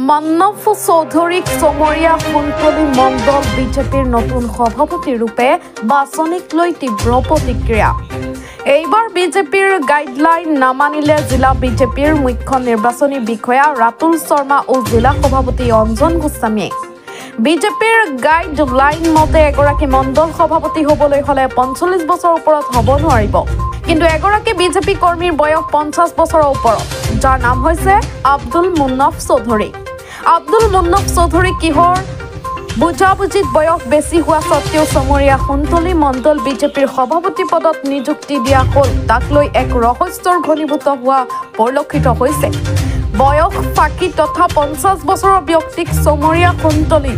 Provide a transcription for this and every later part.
মান্নৱ চৌধুৰীক চমৰীয়া সোণতলী মণ্ডল বিজেপিৰ নতুন সভাপতি ৰূপে বাছনিক লৈ তীব্ৰ প্ৰতিক্ৰিয়া। এইবাৰ বিজেপিৰ গাইডলাইন নামানিলে জিলা বিজেপিৰ মুখ্য নিৰ্বাচনী বিষয়া ৰাতুল শৰ্মা ও জিলা সভাপতি অঞ্জন গোস্বামীয়ে। বিজেপিৰ গাইডলাইন মতে এগৰাকী মণ্ডল সভাপতি হ'বলৈ হ'লে 45 বছৰৰ ওপৰত হ'ব নোৱাৰিব। কিন্তু এগৰাকী বিজেপি কৰ্মীৰ বয়স 50 বছৰৰ ওপৰত, যাৰ নাম হৈছে আব্দুল মুন্নফ চৌধুৰী। আব্দুল মুন্নফ চৌধুৰী কিহৰ বুজাবুজিত বয়স বেছি হোৱা সত্ত্বেও চমৰীয়া সোণতলী মণ্ডল বিজেপিৰ সভাপতি পদত নিযুক্তি দিয়া হ'ল, তাক লৈ এক ৰহস্যৰ ঘনীভূত হোৱা পৰিলক্ষিত হৈছে। বয়স ফাঁকি তথা 50 বছৰৰ ব্যক্তিক চমৰীয়া সোণতলী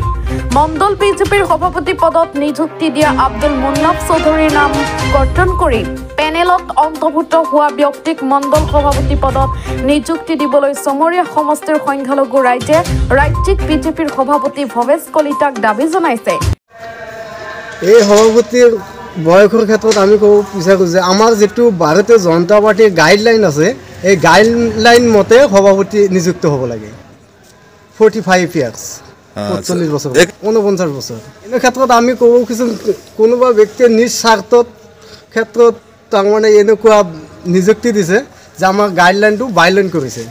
মণ্ডল বিজেপিৰ সভাপতি পদত নিযুক্তি দিয়া আব্দুল মুন্নফ চৌধুৰীৰ নাম কৰ্তন কৰি পেনেলত অন্তৰ্ভুক্ত হোৱা ব্যক্তিক মণ্ডল সভাপতি পদত নিযুক্তি দিবলৈ চমৰীয়া সমষ্টিৰ সংখ্যালঘু ৰাইজে ৰাজ্যিক বিজেপিৰ সভাপতি ভৱেশ কলিতাক দাবী জনাইছে। এই সভাপতিৰ বয়সৰ ক্ষেত্ৰত আমি ক'ব বিচাৰোঁ যে আমাৰ যিটো ভাৰতীয় জনতা পাৰ্টীৰ গাইডলাইন আছে, এই গাইডলাইন মতে সভাপতি নিযুক্ত হ'ব লাগে। 45 ইয়াৰ্ছ, 45 বছৰ, 49 বছৰ। এনে ক্ষেত্ৰত আমি ক'ব খুজিছোঁ কোনোবা ব্যক্তিয়ে নিজ স্বাৰ্থত ক্ষেত্ৰত তাৰমানে এনেকুৱা নিযুক্তি দিছে যে আমাৰ গাইডলাইনটো ভাইলেণ্ট কৰিছে,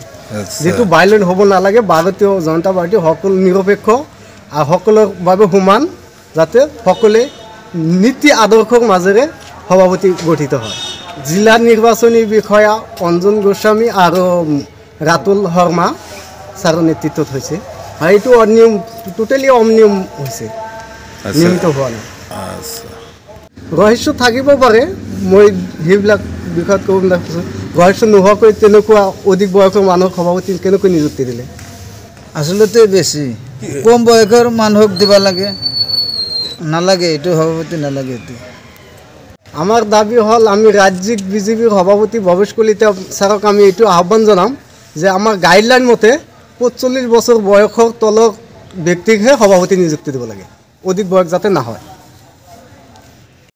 যিটো ভাইলেণ্ট হ'ব নালাগে। ভাৰতীয় জনতা পাৰ্টী সকলো নিৰপেক্ষ আৰু সকলোৰ বাবে সমান, যাতে সকলোৱে নীতি আদৰ্শৰ মাজেৰে সভাপতি গঠিত হয়। জিলা নিৰ্বাচনী বিষয়া অঞ্জন গোস্বামী আৰু ৰাতুল শৰ্মা ছাৰৰ নেতৃত্বত হৈছে। এইটো অনিয়ম, টোটেলি অনিয়ম হৈছে, নিয়মিত হোৱা নাই। ৰহস্য থাকিব পাৰে, মই সেইবিলাক বিষয়ত ক'ব বিচাৰিছোঁ। ৰহস্য নোহোৱাকৈ তেনেকুৱা অধিক বয়সৰ মানুহক সভাপতি কেনেকৈ নিযুক্তি দিলে? আচলতে বেছি কম বয়সৰ মানুহক দিব লাগে, নালাগে এইটো সভাপতি নালাগে। এইটো আমাৰ দাবী হ'ল, আমি ৰাজ্যিক বিজেপিৰ সভাপতি ভৱেশ কলিতা ছাৰক আমি এইটো আহ্বান জনাম যে আমাৰ গাইডলাইন মতে 45 বছৰ বয়সৰ তলৰ ব্যক্তিকহে সভাপতি নিযুক্তি দিব লাগে, অধিক বয়স যাতে নহয়।